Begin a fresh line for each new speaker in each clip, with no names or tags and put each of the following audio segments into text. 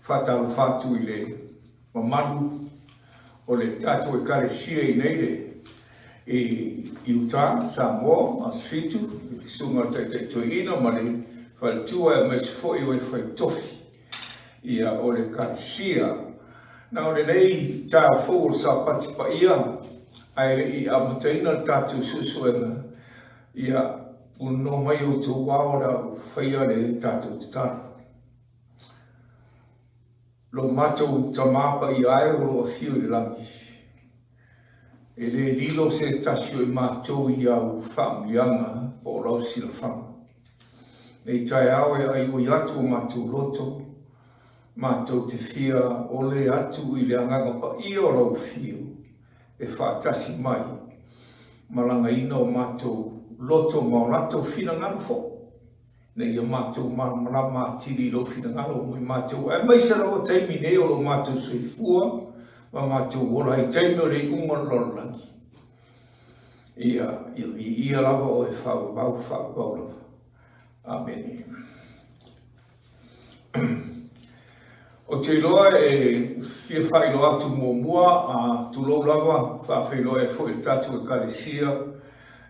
Faatalofa atu i le mamalu o le tatou Ekalesia i nei le i Utah, Samoa, Aso Fitu, i le Susuga i le Taitai Toeaina ma le Faletua aemaise foi o e fai tofi ia o le Ekalesia. Na o lenei taeao fou o le Sapati paia ae le i amataina le tatou suesuega, ia punono mai outou ao o le a ou faia le tatou tatalo. Lo matou Tama Paia e o lo o afio i le lagi, e le lilo se tasi o i matou i au faamanuiaga po o lau silafaga. Nei taeao e aioi atu o matou loto, matou te fia ole atu i le Agaga Paia o lau afio e faatasi mai ma lagaina o matou loto ma o latou finagalo foi. Ina ia matou malamalama atili i lou finagalo mo i matou, aemaise lava taimi nei o lo matou soifua ma matou ola ai taimi o le iuga o le lalolagi. Ia, ia viia lava oe faavavau faavavau lava. Amene. Ou te iloa e fia faailoa atu muamua, a tulou lava, faafeiloai atu foi i le tatou Ekalesia,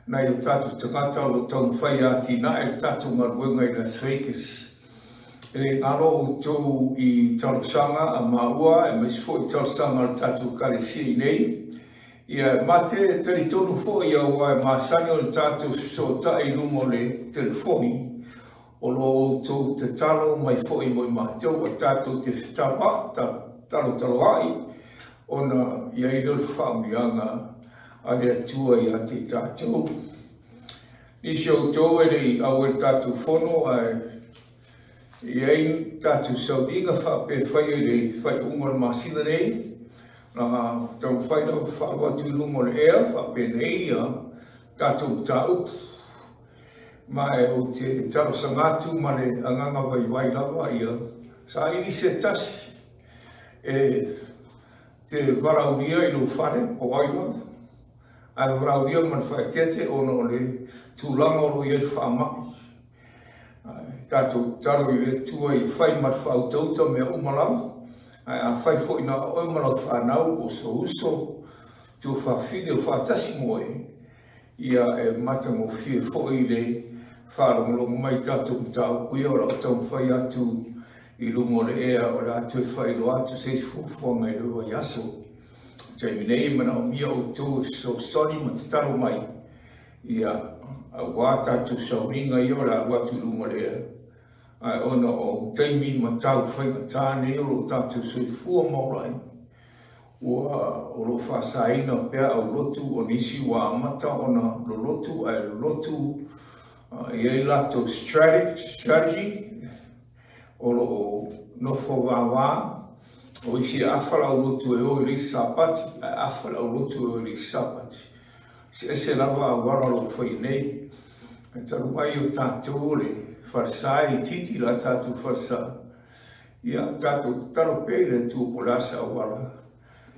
nai o tatou tagata o lo o taumafai e atinae le tatou galuega i Las Vegas. E le galo outou i talosaga a maua, aemaise foi i talosaga a le tatou Ekalesia i nei. Ia, ma te talitonu foi aua e masani ona tatou fesootai i luga o le telefoni, O lo outou tatalo mai foi mo i matou a tatou te fetalotaloai ona i ai lea o le faamanuiaga a le Atua ia te i tatou. Nisi o outou e le i auai i le tatou fono ae i ai tatou sauniga faapea e faia i le faaiuga o le masina nei, na taumafai lava faalu atu i luga o le ea faapenei ia tatou mataupu. Ma e ou te talosaga atu ma le agaga vaivai lava ia saili se tasi e te valaaulia i lou fale po o ai lava, ae valaaulia ma le faaeteete ona o le tulaga o lo o i ai le faamai. Ae tatou tatalo i le Atua ia fai ma le faautauta mea uma lava, ae afai foi na o oe ma lau fanau po o sou uso, tuafafine o faatasi ma oe, Ia, e matagofie foi le faalogologo mai i tatou mataupu ia o lau taumafai atu i luga o le ea o le a toe faailoa atu se isi fuafuaga i le vaiaso. I le taimi nei e manaomia outou e fesoasoani ma tatalo mai, ia, aua tatou sauniga ia o le a alu atu i luga o le ea, ae ona o taimi ma tau faigata nei o lo o tatou soifua ma ola ai, Ua o lo o faasaina pea aulotu o nisi ua amata ona lolotu ae lolotu e i ai latou strategy o lo o nofo vāvā o isi e afa le aulotu e o i le isi Sapati ae afa le aulotu e o i le isi Sapati. Eseese lava auala o lo o faia nei. Ae talu ai o tatou o le falesa e itiiti la tatou falesa, Ia, tatou tatalo pea i le Atua po o le a se auala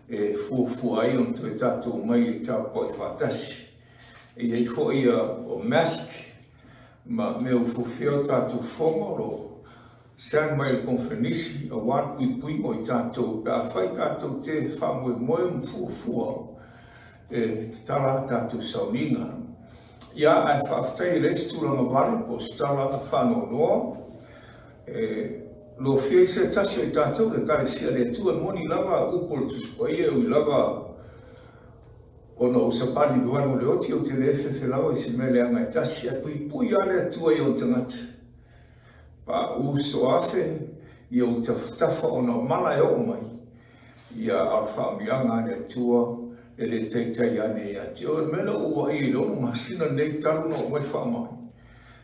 e fuafua ai ona toe tatou omai e tapuai faatasi. E i ai foi ia o mask ma mea ufiufia o tatou fofoga o lo o send mai e le koneferenisi aua le puipuiga o i tatou pe afai tatou te faamoemoe ma fuafua e tatala a tatou sauniga. Ia, ae faafetai e leai se tulaga vale po o se tala faanoanoa. E lofia ai se tasi o i tatou le Ekalesia a le Atua, e moni lava upu o le Tusi Paia, e ui lava ona ou sapali i le vanu o le oti, ou te le fefe lava i se mea leaga e tasi, ae puipui lava le Atua i ona tagata. Paʻu soafe i ou tafatafa ona o mala e oo mai, ia a o le faamanuiaga a le Atua e le taitai ane ia te oe. O le mea lea ua ou vaai ai i le 6 masina lenei talu ona oo mai le faamai,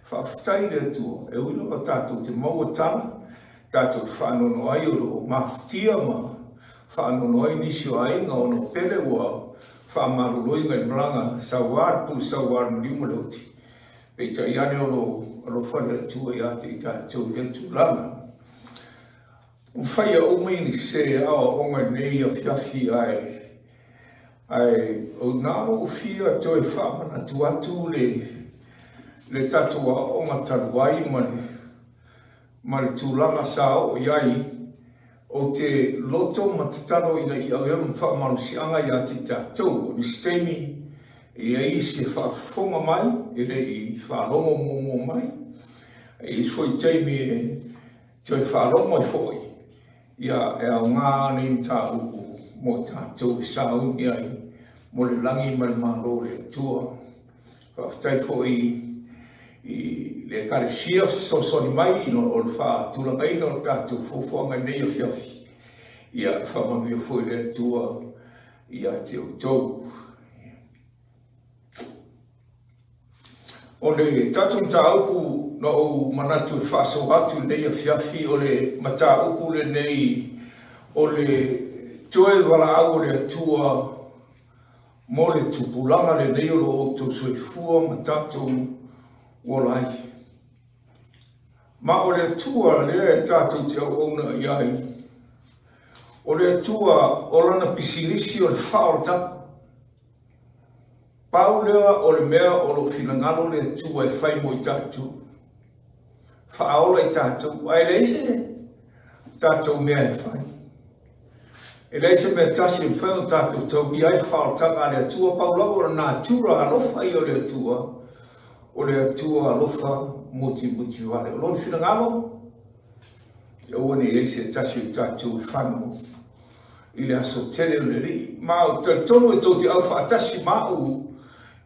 Faafetai i le Atua, e ui lava tatou te maua tala, tatou te faanoanoa ai o lo o mafatia ma faanoanoa ai nisi o aiga ona o pele ua faamaloloina i le malaga saua, le pule saua a le maliu ma le oti. Peitai ane o lo o alofa le Atua ia te i tatou i lea tulaga. Ua faia uma i se aoaoga i lenei afiafi ae ae o na ou fia toe faamanatu atu le le tatou aoaoga talu ai ma le ma le tulaga sa oo i ai. Ou te loto ma tatalo ina ia avea ma faamalosiaga ia te i tatou. O nisi taimi, e i ai isi e faafofoga mai, e le i faalogo muamua mai. E i ai foi taimi e toe faalogo ai foi, ia e aoga nei mataupu mo i tatou e sauni ai mo le lagi ma le Malo o le Atua. Faafetai foi i le Ekalesia fesoasoani mai i o le faatulagaina o le tatou fuafuaga i lenei afiafi. Ia faamanuia foi le Atua ia te outou. O le tatou mataupu na ou manatu e faasoa atu i lenei afiafi, o le mataupu lenei o le toe valaau o le Atua mo le tupulaga lenei o lo o outou soifua ma tatou ola ai. Ma o le Atua lea e tatou te auauna i ai, o le Atua o lana pisinisi o le faaolataga. Pau lea o le mea o lo o finagalo le Atua e fai mo i tatou. Faaola i tatou, ae leai se tatou mea e fai. E leai se mea tasi e mafai ona tatou taulia ai le faaolataga a le Atua, pau lava o le natura alofa ia o le Atua, o le Atua alofa mutimuti vale. O lona finagalo, e aua ne i ai se tasi o tatou e fano i le aso tele o le Alii. Ma ou te talitonu e tou te au faatasi ma au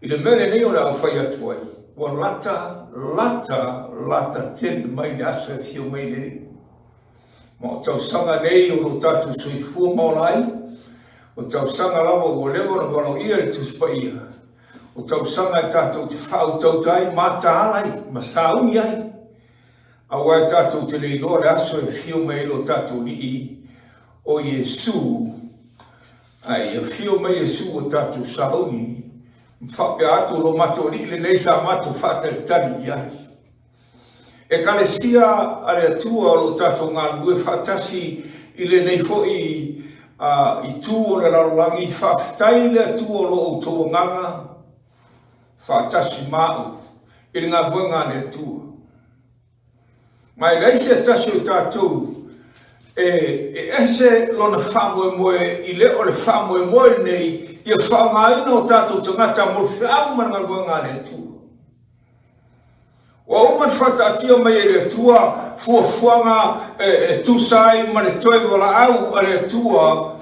i le mea lenei o le a ou fai atu ai, ua lata, lata, lata tele mai le aso e afio mai le Alii. Ma o tausaga nei o lo tatou soifua ma ola ai, o tausaga lava ua leva ona valoia i le Tusi Paia, o tausaga e tatou te faautauta ai, mataala ai, ma sauni ai, aua e tatou te le iloa le aso e afio mai ai lo tatou Alii o Iesu. Ae ia afio mai Iesu ua tatou sauni, ma faapea atu o lo matou Alii lenei sa matou faatalitali i ai. Ekalesia a le Atua o lo o tatou galulue faatasi i lenei foi itu o le lalolagi, faafetai i le Atua o lo o outou agaga faatasi ma au i le galuega a le Atua. Ma e leai se tasi o tatou e ese lona faamoemoe i le o le faamoemoe lenei ia faaaogaina o tatou tagata mo le feau ma le galuega a le Atua. Ua uma ona faataatia mai e le Atua fuafuaga e tusa ai ma le toe valaau a le Atua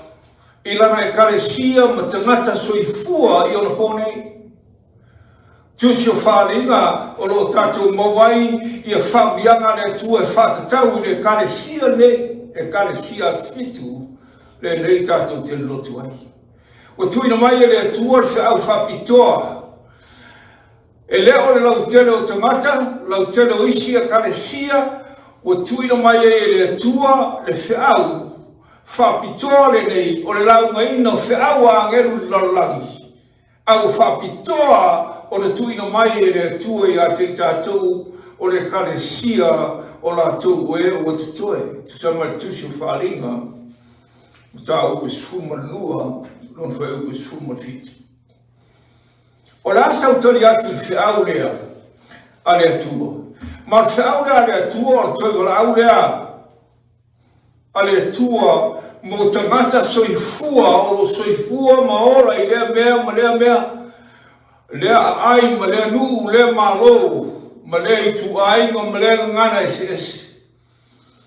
i lana Ekalesia ma tagata soifua i ona po nei. Tusi o Faaaliga o lo o tatou maua ai ia faamanuiaga a le Atua e faatatau i le Ekalesia nei, Ekalesia Aso Fitu lenei tatou te lotu ai. Ua tuuina mai e le Atua le feau faapitoa E le o le lautele o tagata, lautele o isi ekalesia ua tuuina mai ai e le Atua le feau faapitoa lenei o le laugaina o feau a agelu i le lalolagi, a ua faapitoa ona tuuina mai e le Atua ia te i tatou o le ekalesia o latou o e ua totoe. Tusa ma le Tusi o Faaaliga, mataupu 12, lona fuaiupu 17. O le a sau tali atu i le feau lea a le Atua? Ma o le feau lea a le Atua, o le toe valaau lea a le Atua mo tagata soifua o lo o soifua ma ola i lea mea ma lea mea, lea aai ma lea nuu, lea malo ma lea ituaiga ma lea gagana eseese.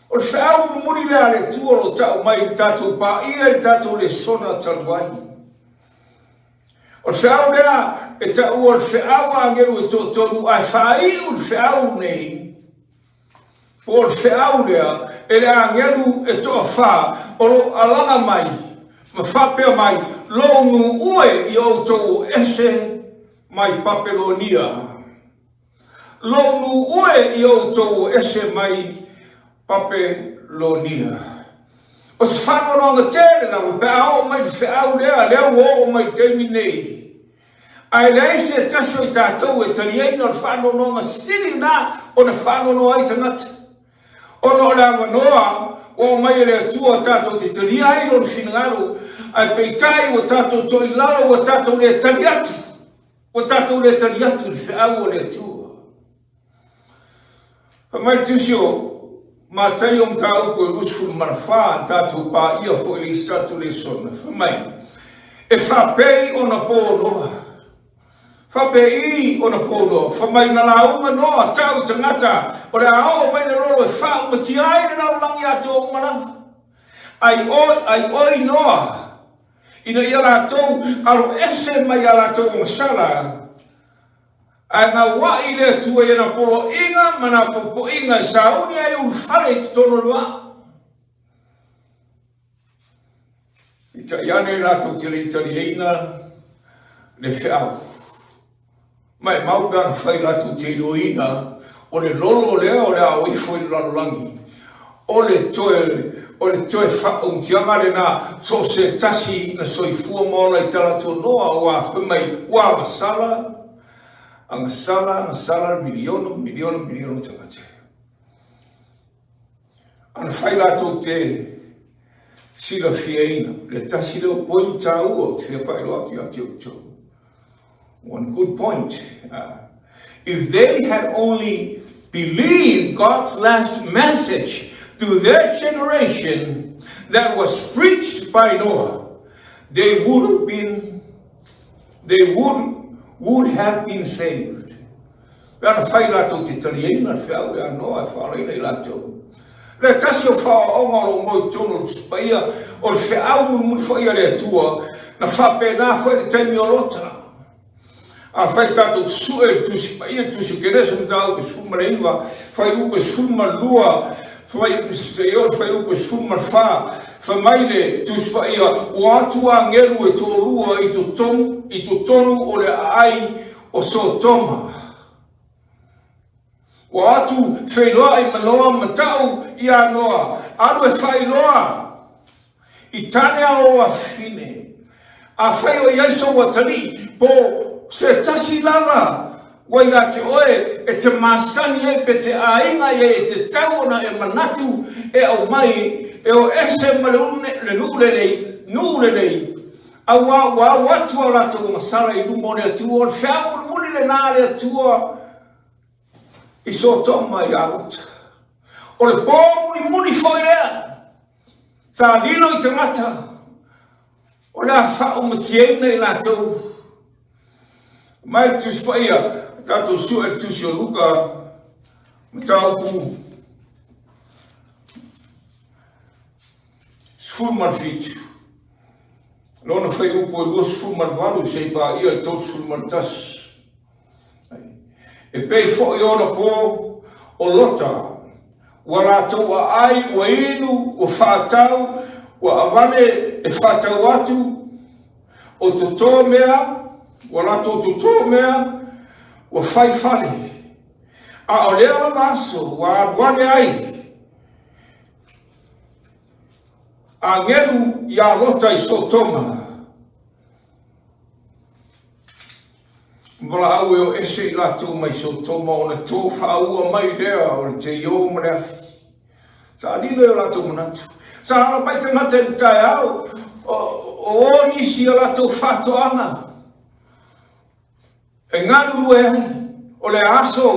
O le feau mulimuli lea a le Atua o lo o tau mai i le tatou paia i le tatou lesona talu ai. O le feau lea e taua o le feau a agelu e toatolu ae faaiu le feau nei po o le feau lea e le agelu e toafa o lo o alaga mai ma faapea mai, Lou nuu e ia outou o ese mai Papelonia. Lou nuu e ia outou o ese mai Papelonia. O se faanoanoaga tele lava pe a oo mai le feau lea, lea ua oo mai i le taimi nei. Ae leai se tasi o i tatou e taliaina o le faanoanoaga sili lena ona faanoanoa ai tagata. Ona o le avanoa ua aumai e le Atua tatou te talia ai Lona finagalo, ae peitai ua tatou toilalo ua tatou le tali atu, ua tatou le tali atu i le feau a le Atua. Fai mai le Tusi o. Mataio mataupu e 24, tatou paia foi le isi tatou lesona, fai mai, E faapei ona po Noa. Faapei ona po Noa. Fai mai na lauga Noa tau i tagata o le a oo mai le lolo e faaumatia ai le lalolagi atoa uma lava. Ai oi, ai oi Noa, ina ia latou alo ese mai a latou agasala, ae gaua'i le Atua i ana poloaiga ma ana popoiga e sauni ai ulufale i totonu o le vaa. Peitai ane latou te le i taliaina le feau. Maimau pe ana fai latou te iloaina o le lolo lea o le a o ifo i le lalolagi, o le toe, o le toe faaumutiaga lena, so o se tasi na soifua ma ola i Talatuanoa ua fai mai ua agasala, agasala, agasala le miliona, miliona, miliona tagata. Ana fai latou te silafiaina le tasi lea o point taua ou te fia faailoa atu ia te outou. One good point. If they had only believed God's last message to their generation that was preached by Noah, they would have been they would would have been saved. Pe ana fai latou te taliaina le feau lea a Noa e faalaina i latou. Le tasi o whaaonga o lo mo i tonu o le Tusi Paia, o le feau mulimuli foi a le Atua, na faapena foi le taimi o Lota. A fai tatou te sue le Tusi Paia, le Tusi o Kenese mataupu 19, fuaiupu 12, fuaiupu seia oo i le fuaiupu 14, fai mai le Tusi Paia, ua atu agelu e toalua i totonu, i totonu o le aai o Sotoma. Ua atu feiloai ma Noa ma tau iā Noa, Alu e faailoa i tane a o afafine. Afai o i ai sou atalii, po se tasi lava ua ia te oe e te masani ai pe te aiga i ai e te tau ona e manatu e aumai e o ese ma le nuu lelei, nuu lelei, auā ua au atu a latou agasala i luma o le Atua, o le feau mulimuli lenā a le Atua i Sotoma iā Lota. O le pō mulimuli foi lea, sa lilo i tagata, o le a faaumatiaina i latou. Mai le Tusi Paia, tatou sue le Tusi o Luka, mataupu 17. Lona fuaiupu e 28 seia paia le 31. E pei foi ona po o Lota, ua latou aai, ua inu, ua faatau, ua avane e faatau atu, o totō mea, ua latou totō mea, ua fai fale. A o lea lava aso ua alu ane ai agelu iā Lota i Sotoma. Valaau e o ese i latou mai Sotoma ona tō whaaua mai lea o le teiō ma le afi. Sa lilo i o latou manatu. Sa ala mai tagata i le taeao o, o nisi o latou whatoanga. E galulue ai, o le aso,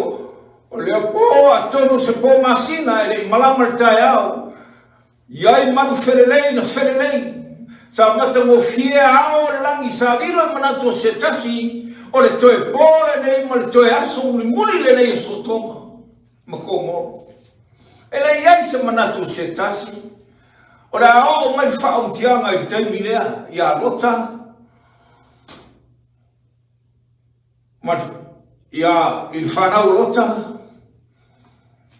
o lea pō atonu se pō masina e le i malama le taeao, I ai malu felelei na felelei, sa matagofie ao o le lagi sa lilo i manatu o se tasi, o le toe pō lenei ma le toe aso mulimuli lenei o Sotoma ma Komoro. E le i ai se manatu o se tasi, o le a oo mai le faaumutiaga i le taimi lea iā Lota, Ma ia i le whanau o Lota,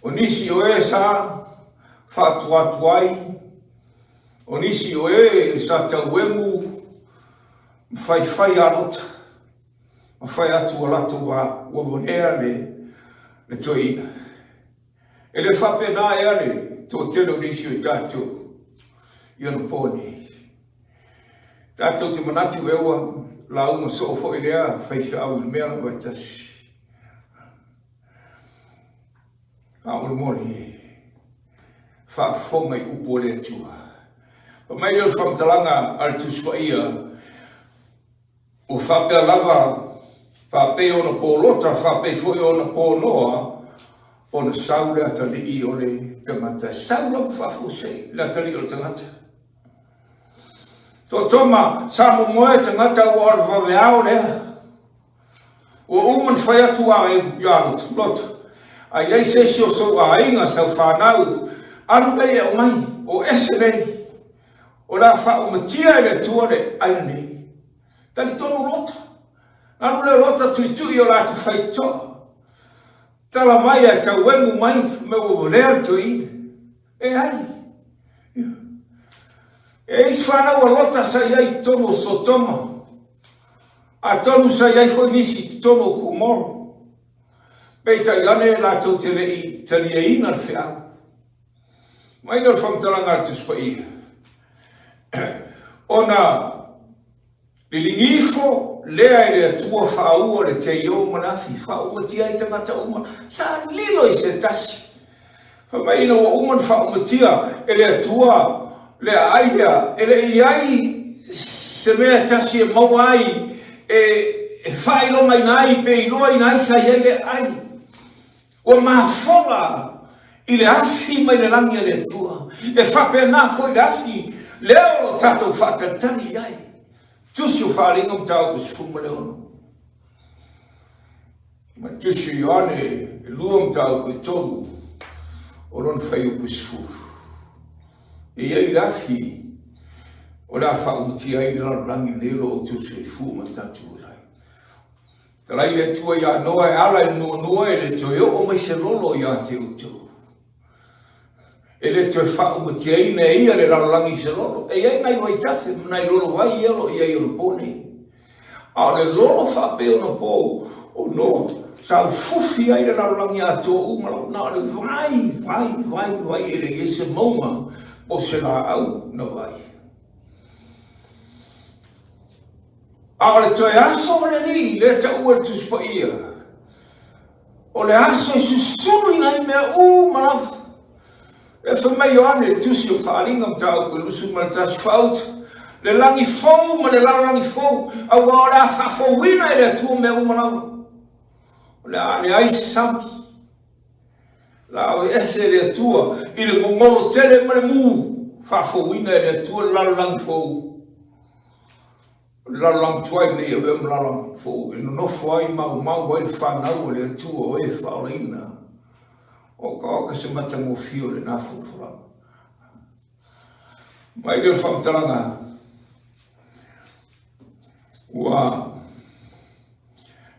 o nisi o e sa whaatuatuai, o nisi o e sa tauemu ma whaiwhai a Lota, ma whai atu o latou wa ua walea le, le toeaina. E le faapena ea le toatele o nisi o i tatou i ona po nei. Tatou te manatu e ua lauga soo foi lea faifeau i le mea lava e tasi. Faamolemole, faafofoga i upu a le Atua. Fai mai lea o le faamatalaga a le Tusi Paia, ua faapea lava, faapei ona po Lota, faapei foi ona po Noa. Ona sau le atalii o le tagata, e sau lava faafuasei le atalii o le tagata. Toatoma, sa momoe tagata ua o le vaveao lea. Ua uma ona fai atu a ia Lota, Lota, a i ai se isi o sou aiga, sau fanau, alu nei e aumai, o ese nei, o le a faaumatia e le Atua le ai lenei. Talitonu Lota, alu lea Lota tuitui o latou faitotoa. Tala mai ae tauemu mai, mea ua valea le toeaina. E ai. E isi fanau a Lota sa i ai i totonu o Sotoma. Atonu sa i ai foi nisi i totonu o Komoro. Peitai ane latou te le i taliaina le feau. Mai lea o le faamatalaga a le Tusi Paia. Ona Liligi ifo lea e le Atua faaua le teio ma le afi, faaumatia ai tagata uma, sa lilo i se tasi. Fai mai ina ua uma ona faaumatia e le Atua le aai lea, e le i ai se mea e tasi e maua ai, e faailogaina ai pe iloaina ai sa i ai le aai. Ua mafola i le afi mai le lagi a le Atua, e faapena foi le afi lea o lo o tatou faatalitali i ai. Tusi o Faaaliga Mataupu 16. Ma le Tusi o Ioane e 2 mataupu e 3 o lona fuaiupu 10. E i ai le afi o le a faaumatia ai le lalolagi lenei o lo o outou soifua ma tatou ola ai. Talai le Atua iā Noa e ala i le nuanua e le toe oo mai se lolo iā te outou. E le toe faaumatiaina e ia le lalolagi i se lolo. E i ai nai vaitafe ma nai lolo vai ia o lo o i ai ona po nei. A o le lolo faapei ona po o Noa, sa ufufi ai le lalolagi atoa uma lava, na o le vai, vai, vai, vai, e le i ai se mauga po o se laau na vai. A o le toe aso o le Alii, lea e taua e le Tusi Paia, o le aso e susuluina ai mea uma lava. E fai mai Ioane le Tusi o Faaaliga Mataupu e 21 faauta, le lagi fou ma le lalolagi fou, aua o le a faafouina e le Atua mea uma lava. O le a leai se sami. La aveese e le Atua i le gogolo tele ma le mu, faafouina e le Atua le lalolagi fou. O le lalolagi tuai lenei avea ma lalolagi fou e nonofo ai maumau ai le fanau a le Atua o e faaolaina. Okaoka se matagofie o lena folafolaga. Mai lea o le faamatalaga ua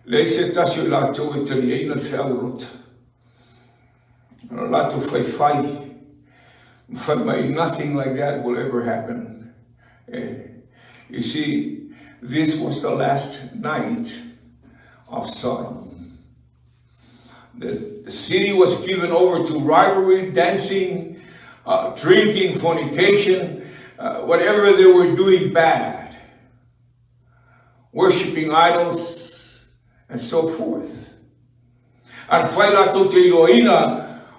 leai se tasi o i latou e taliaina le feau o Lota. O le latou faifai ma fai mai, nothing like that will ever happen. Eh, you see, this was the last night of Sodom. The, the city was given over to rivalry, dancing, uh, drinking, fornication, uh, whatever they were doing bad, worshiping idols, and so forth. A na whai rātou te iloaina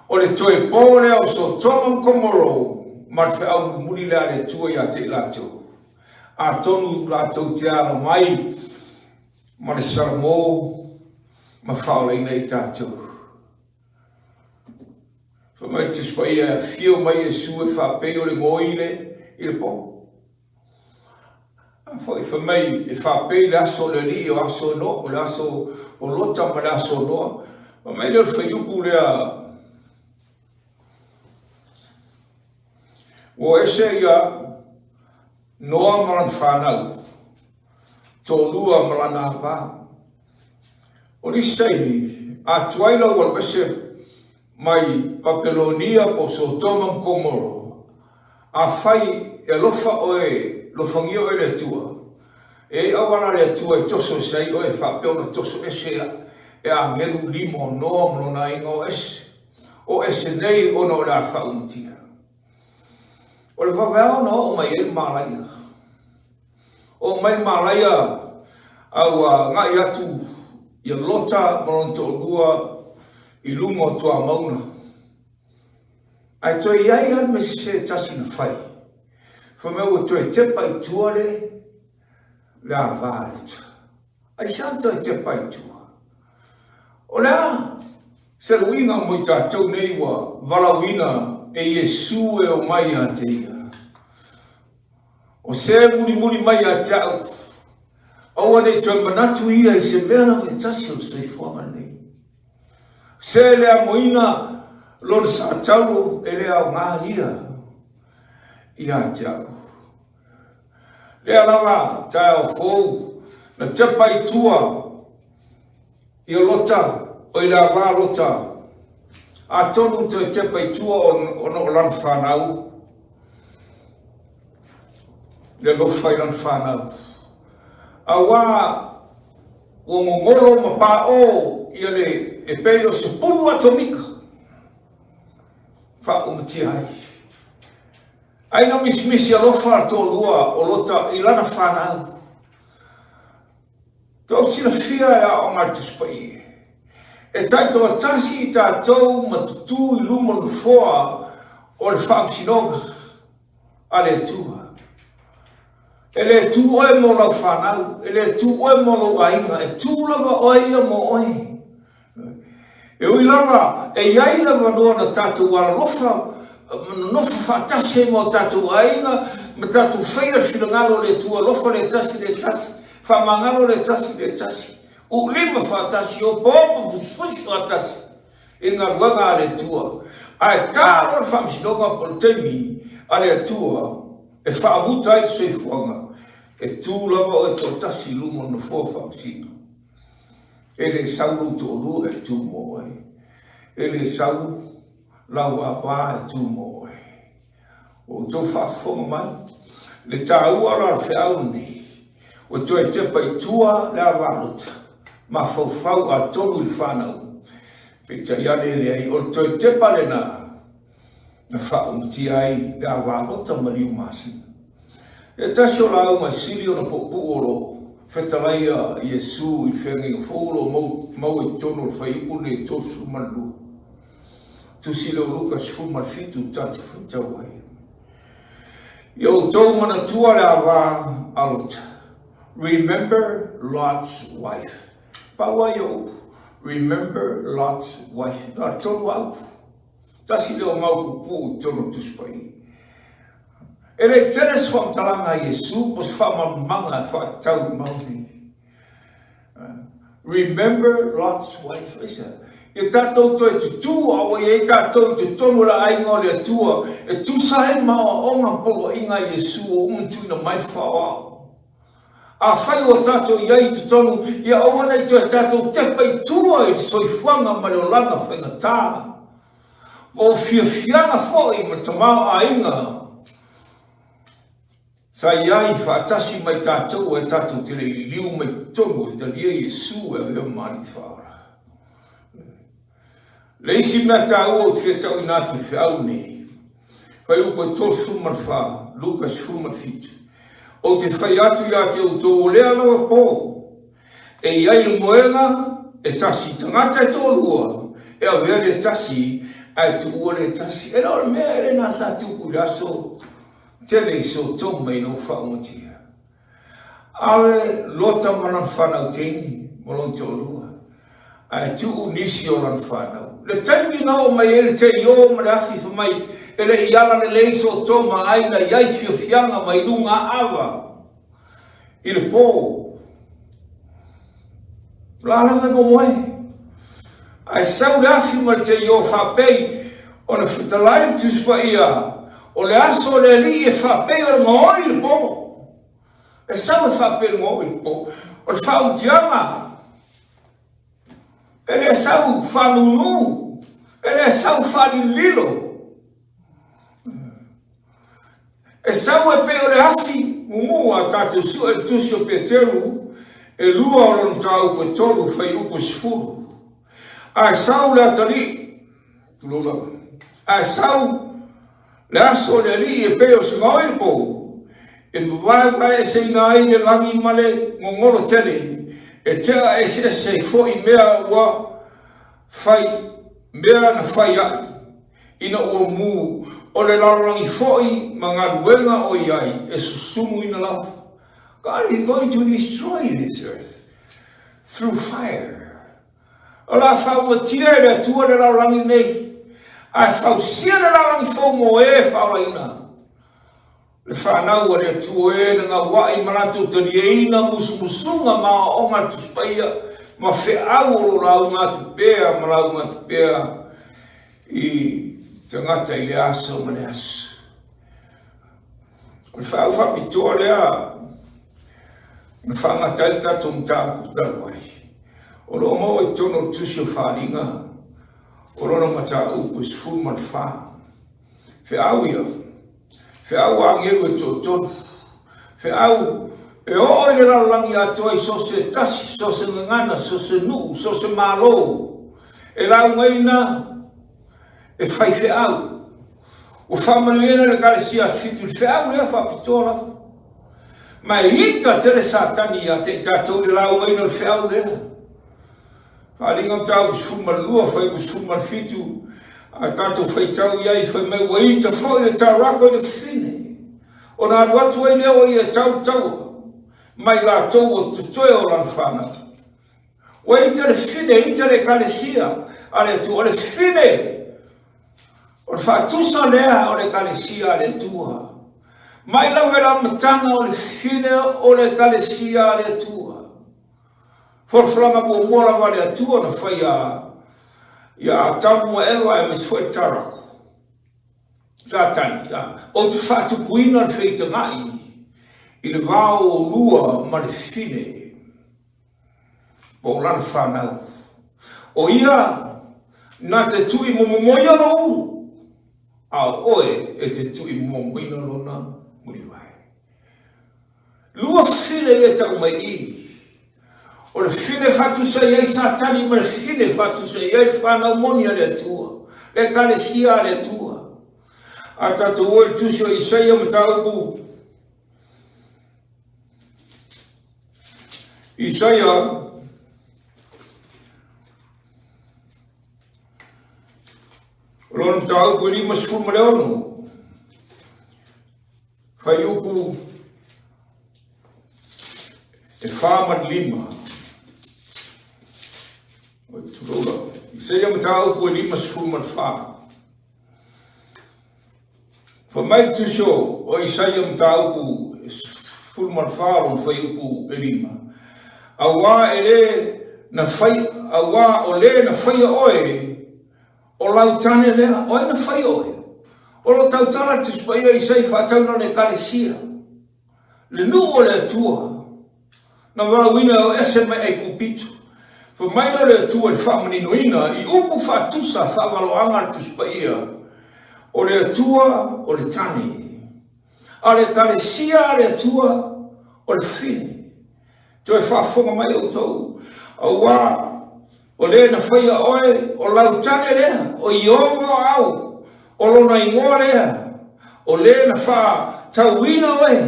o le toe pō lea o Sotoma ma Komoro ma le wheau mulimuli lea a le Atua ia te i lātou. Atonu rātou te ara mai ma le salamo ma whaolaina i tātou. Whai mai te Tusi Paia e awhio mai Iesu e whapei o le ngoi i le, i le pō. A foi, fai mai e faapei le aso o le Alii o aso o Noa, o le aso o Lota ma le aso o Noa. Fai mai lea o le fuaiupu lea, ua ese ia Noa ma lana fanau, toalua ma lana ava. O le isi taimi, a tuai lau alu ese mai Papelonia po o Sotoma ma Komoro, afai e alofa oe, alofagia oe e le Atua, e i ai auala a le Atua e toso ese ai oe faapea ona toso ese e agelu lima o Noa ma lona aiga o ese, o ese nei ona o le a faaumatia. O le vaveao na oo mai ai le malaia. Oo mai le malaia a ua agai atu ia Lota ma lona toalua i luga o tuamauna. Ae toe i ai lava le mea sese e tasi na fai. Fai mai ua toe tepa i tua le le ava a Lota. Aisea na toe tepa i tua? O le a? Se uiga mo i tatou nei ua valaauina e Iesu e omai ia te ia. O se mulimuli mai ia te au, aua ne i toe manatu ia i se mea lava e tasi o le soifuaga lenei. Se le amoina lona sa taulo e le aoga ia ia te au. Lea lava taeao fou na tepa i tua i o Lota, o i le ava Lota, atonu toe tepa i tua ona o lana fanau, le alofa i lana fanau. Auā ua gogolo ma paʻō ia le e pei o se pulu atomika faaʻumatia ai. Ai na misimisi alofa le toalua o Lota i lana fanau. Tou silafia e aoga a le Tusi Paia, e taitoatasi i tatou ma tutū i luma o le nofoa o le faamasinoga a le Atua. E le tū oe mo lau fanau, e le tū oe mo lou aiga, e tū lava oe ia mo oe. E ui lava, e i ai le avanoa na tatou alolofa ma nonofo faatasi ai ma o tatou aiga ma tatou faia le finagalo o le Atua, alofa le tasi i le tasi, faamagalo le tasi i le tasi, uulima faatasi, opoopo fusifusi faatasi i le galuega a le Atua. Ae ta loa le faamasinoga po o le taimi a le Atua e faamuta ai le soifuaga, e tu lava oe toatasi i luma o le nofoa faamasino. E le sau lou toalua e tu mo oe. E le sau lau ava e tu mo oe. Ua outou faafofoga mai, le taua la o le feau lenei, ua toe tepa i tua le ava a Lota, mafaufau atonu i le fanau, peitai ane e leai, o le toe tepa lena na faaumatia ai le ava a Lota ma liu masina. E tasi o lauga e sili ona puupuu o lo o fetalaia Iesu i le feagaiga fou o lo o maua i totonu o le fuaiupu lenei e 32. Tusi lea o Luka 17 tatou faitau ai. Ia outou manatua le ava a Lota. Remember Lot's wife. Pau ai ia upu. Remember Lot's wife. Na tonu a upu. Tasi lea o mau puupuu i totonu o Tusi Paia. E le i tele se faamatalaga a Iesu po o se faamalamalamaga e faatatau i le mau nei. Remember Lot's wife. Aisea? Ia tatou toe tutū a ua i ai tatou i totonu o le aiga o le Atua e tusa ai ma aoaoga ma poloaiga a Iesu ua uma ona tuuina mai le faaoao. Afai ua tatou i ai i totonu, ia aua ne i toe tatou tepa i tua i le soifuaga ma le olaga faigata. Ua ou fiafiaga foi ma le tamaoaiga sa i ai faatasi mai tatou ae tatou te le i liliu mai totonu e talia Iesu e avea ma Alii Faaola. Le isi mea taua ou te fia tauina atu i le feau lenei, Fuaiupu e 34, Luka 17, Ou te fai atu ia te outou o lea lava po, E i ai le moega e tasi tagata e toalua, e avea le tasi ae tuua le tasi. E le o le mea lena sa tupu i le aso tele i Sotoma ina ua faaumatia. Ave Lota ma lana fanau teine ma lona toalua, ae tuu nisi o lana fanau. Le taimi na oo mai ai le teio ma le afi fai mai e le i ala lelei Sotoma ai na i ai fiafiaga mai luga ava. I le pō, la lava e momoe, ae sau le afi ma le teio faapei ona fetalai le Tusi Paia, o le aso o le Alii e faapei o le gaoi i le pō. E sau e faapei o le gaoi i le pō. O le faaumutiaga, e le sau faanūnū, e le sau faalililo, E sau e pei o le afi mumu a tatou sue le tusi o Peteru, e lua o lona mataupu e tolu fuaiupu e 10. Ae sau le atalii, tulou lava, ae sau le aso o le Alii e pei o se gaoi pou, e mavaevaeseina ai le lagi ma le gogolo tele, e tea eseese ai foi mea ua fai, mea na fai ai. Ina ua mū, o le lalolagi foi ma galuega o i ai e susumuina lava. God is going to destroy this earth through fire. O le a faaumatia e le Atua le lalolagi lenei, ae fausia le lalolagi fou mo e faaolaina. Le fanau a le Atua e na gauai ma latou talieina musumusuga ma aoaoga a le Tusi Paia ma feau o lo o lauga atu pea ma lauga atu pea i tagata i le aso ma le aso. O le feau faapitoa lea na faagata ai le tatou mataupu talu ai. O lo o maua i totonu o le Tusi o Faaaliga o lona mataupu e 14. Feau ia, feau a agelu e toatolu, feau e oo i le lalolagi atoa i so o se tasi, so o se gagana, so o se nuu, so o se Malo, e laugaina e faifeau. Ua faamanuiaina le Ekalesia Aso Fitu i le feau lea faapitoa lava. Ma e ita tele Satani ia te i tatou i le laugaina o le feau lea. Faaaliga Mataupu 12, Fuaiupu 17, a tatou faitau i ai, fai mai ua ita foi le taurako i le fafine, ona alu atu ai lea o ia e tau le taua, ma i latou o totoe o lana fanau. Ua ita le fafine, ita le Ekalesia a le Atua. O le fafine, o le faatusa lea o le Ekalesia a le Atua. Mai lava i le amataga o le fafine o le Ekalesia a le Atua. Folafolaga muamua lava a le Atua na faia ia Atamu ma Eva aemaise foi le Tarako. Satani, ou te faatupuina le feitagai i le va o oulua ma le fine po o lana fanau. O ia na te tui momomoia lou ulu, a o oe e te tui momomoina lona mulivae. 2 fine ia e tau mai i i. O le fine e faatusa i ai Satani ma le fine e faatusa i ai le fanau moni a le Atua, le Ekalesia a le Atua. A tatou o i le tusi o Isaia mataupu Isaia o lona mataupu e 56 Fuaiupu e 4 ma le 5. Oi, tulou lava. Isaia mataupu e 54. Fai mai le tusi o Isaia mataupu e 14 lona fuaiupu e 5. Auā e le na fai, auā o le na faia oe O lau tane lea, o ai na fai oe? O lo tautala le Tusi Paia Isai faatauna le Ekalesia, le nuu o le Atua, na valaauina e o ese mai Aikupito. Fai mai lea o le Atua i le faamaninoina i upu faatusa faavaloaga a le Tusi Paia, o le Atua o le tane, a o le Ekalesia a le Atua o le fine. Toe faafofoga mai outou, auā o le na faia oe, o lau tane lea, o Ieova o au, o lona igoa lea, o le na faatauina oe,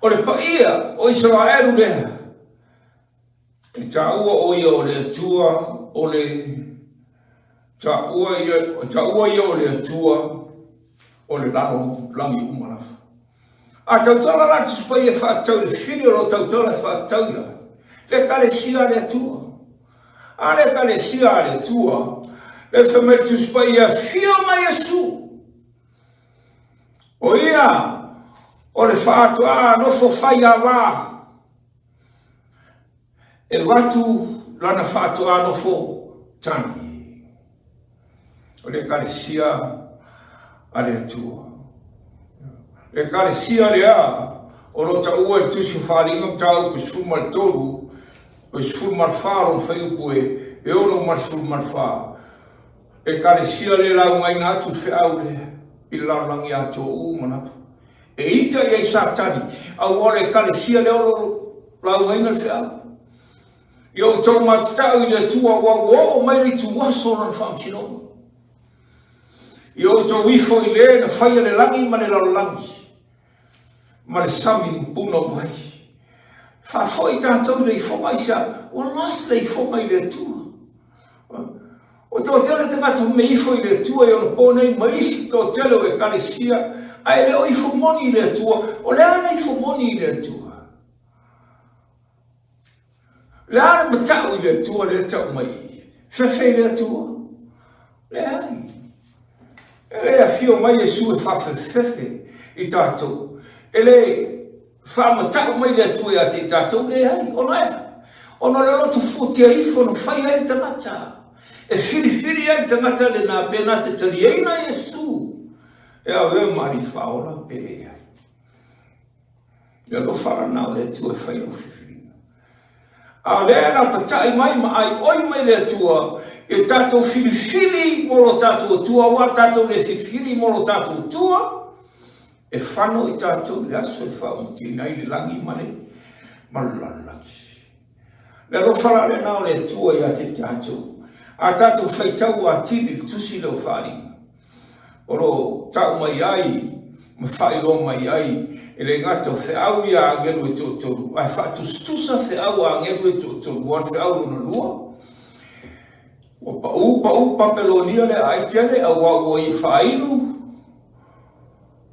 o le paia o Isaraelu lea. E taua o ia o le Atua, o le taua ia, taua ia o le Atua, o le lalo lagi uma lava. A tautala la Tusi Paia e faatatau i le fili o lo o tautala e faatatau ia le Ekalesia a le Atua. A le Ekalesia a le Atua, le fai mai le Tusi Paia, afio mai Iesu. O ia o le faatoa nofo faiava E avatu lana faatoa nofo tane o le Ekalesia a le Atua. Le Ekalesia lea o lo o taua i le Tusi o Faaaliga Mataupu 13, o le 14 lona fuaiupu e 6 ma le 14. Ekalesia lea e laugaina atu le feau lea i le lalolagi atoa uma lava. E ita i ai Satani, aua o le Ekalesia lea o lo o laugaina le feau. Ia outou matatau i le Atua aua ua oo mai le ituaso o lona faamasinoga. Ia outou ifo i le na faia le lagi ma le lalolagi ma le sami ma puna o vai. Faafoi tatou i le ifoga aisea? Ua lost le ifoga i le Atua. Ua toatele tagata me ifo i le Atua i ona po nei ma isi toatele o Ekalesia, ae le o ifo moni i le Atua. O le a le ifo moni i le Atua? Le a le matau i le Atua lea tau mai i? Fefe i le Atua? Leai. E le afio mai Iesu e faafefefe i tatou. E le faamata'u mai le Atua ia te i tatou, leai. Ona e a? Ona o le loto fuatia ifo na fai ai le tagata. E filifili ai le tagata lena pe na te taliaina Iesu e avea ma Alii Faaola pe leai. Le alofa lena o le Atua e fai lau filifiliga. A o lea e lapatai mai ma aioi mai le Atua ia tatou filifili mo lo tatou Atua, aua tatou le filifili mo lo tatou Atua, e fano i tatou i le aso e faaumatiina ai le lagi ma le ma le lalolagi. Le alofa la lena o le Atua ia te tatou. A tatou faitau atili i le tusi lea o Faaaliga, o lo o tau mai ai ma faailoa mai ai, e le gata o feau ia a agelu e toatolu, ae faatusatusa feau a agelu e toatolu, aua o le feau lona lua, ua pau pau Papelonia le aai tele, aua ua ia faainu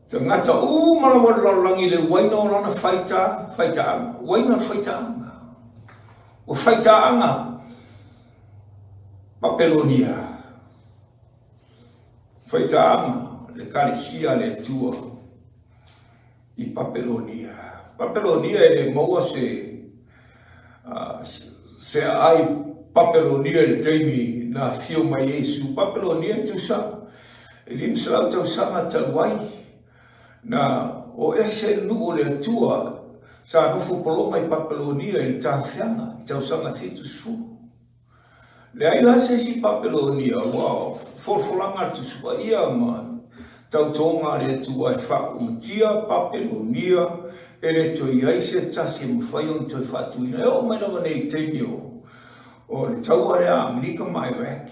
tagata uma lava o le lalolagi i le uaina o lana faita, faitaaga, uaina o le faitaaga. Ua faitaaga Papelonia. Faitaaga le Ekalesia a le Atua i Papelonia. Papelonia e le maua se se aai Papelonia i le taimi na afio mai ai Iesu. Papelonia e tusa e 500 tausaga talu ai na o ese le nuu o le Atua sa nofo pologa i Papelonia i le tafeaga i tausaga 70. Leai la se isi Papelonia ua folafolaga a le Tusi Paia ma tautoga a le Atua e faaumatia Papelonia e le toe i ai se tasi e mafai ona toe faatuina. E oo mai lava nei i taimi o le taua lea a Amerika ma Iraq.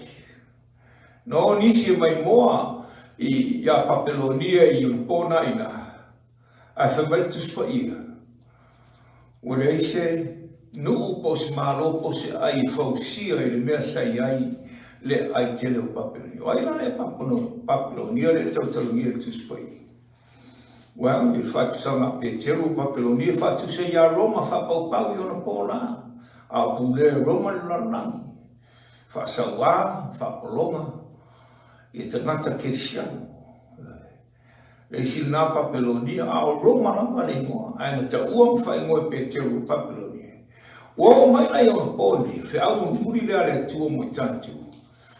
Na o nisi e maimoa iā Papelonia i ona po na ina. Ae fai mai le Tusi Paia, Ua leai se nuu po o se malo po o se ai e fausia i le mea sa i ai le aai tele o Papelonia. O ai la le Papelonia lea e tautalagia i le Tusi Paia? Well, i le faatusaga a Peteru o Papelonia e faatusa iā Roma faapaupau i ona po la, a o pulea e Roma le lalolagi, faasauā, faapologa i tagata kerisiano. Le isi lena Papelonia, a o Roma lava le igoa, ae na taua ma faaigoa e Peteru o Papelonia. Ua oo mai la i ona po nei, feau mulimuli lea a le Atua mo i tatou.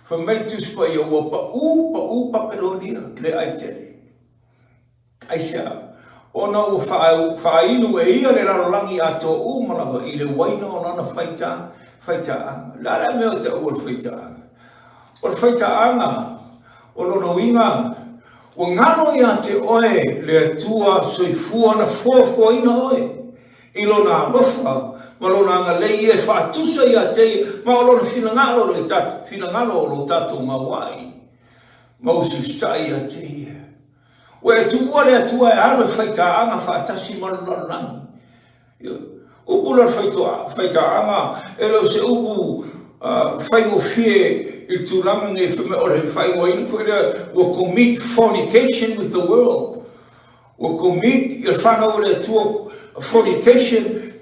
Fai mai le Tusi Paia, ua paʻū, paʻū Papelonia, le ai tele. Aisea? Ona ua faainu e ia le lalolagi atoa uma lava i le uaina o lana faita, faitaaga. O le a le mea o taua o le faitaaga? O le faitaaga, o lona uiga, ua galo ia te oe le Atua soifua na foafoaina oe i lona alofa ma lona agalelei ia e faatusa ia te ia, ma o lona finagalo o lo finagalo o lo tatou gauai ma usiusitai ia te ia. Ua e tuua le Atua e alu e faitaaga faatasi ma le lalolagi. Upu lea o le faitaaga, e le o se upu faigofie i le tulaga nei, fai mai o le faaigoaina foi lea ua commit fornication with the world. Ua commit le fanau a le Atua fornication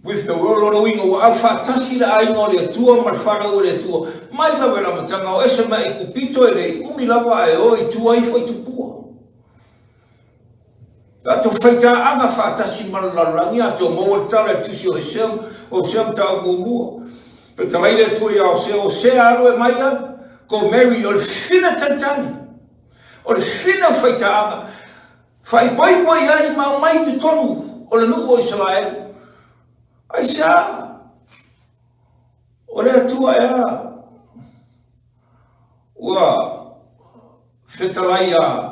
with the world. Lona uiga ua aufaatasi le aiga o le Atua ma le fanau a le Atua mai lava i le amataga, o ese mai Aikupito e le i umi lava ae o i tua ifo i tupua. Latou faitaaga faatasi ma le lalolagi atoa maua le tala i le tusi o Hosea, Hosea mataupu muamua. Fetalai le Atua ia Hosea, Hosea alu e mai ia Gomeri o le fina talitali, o le fina o faitaaga, faaipoipo i ai ma aumai i totonu o le nuu o Isaraelu. Aisea? O le Atua ea ua fetalai iā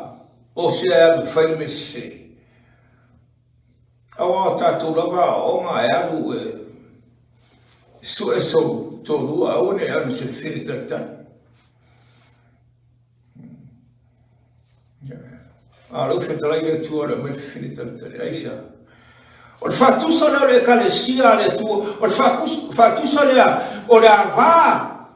Hosea e alu e fai le mea sese. Aua o tatou lava aoaoga e alu e sue sou toalua, aua ne i alu i se fele talitali. A o lea ua fetalai le Atua o le aumai le fele talitali. Aisea? O le faatusa lea o le Ekalesia a le Atua, o le faatusa lea o le ava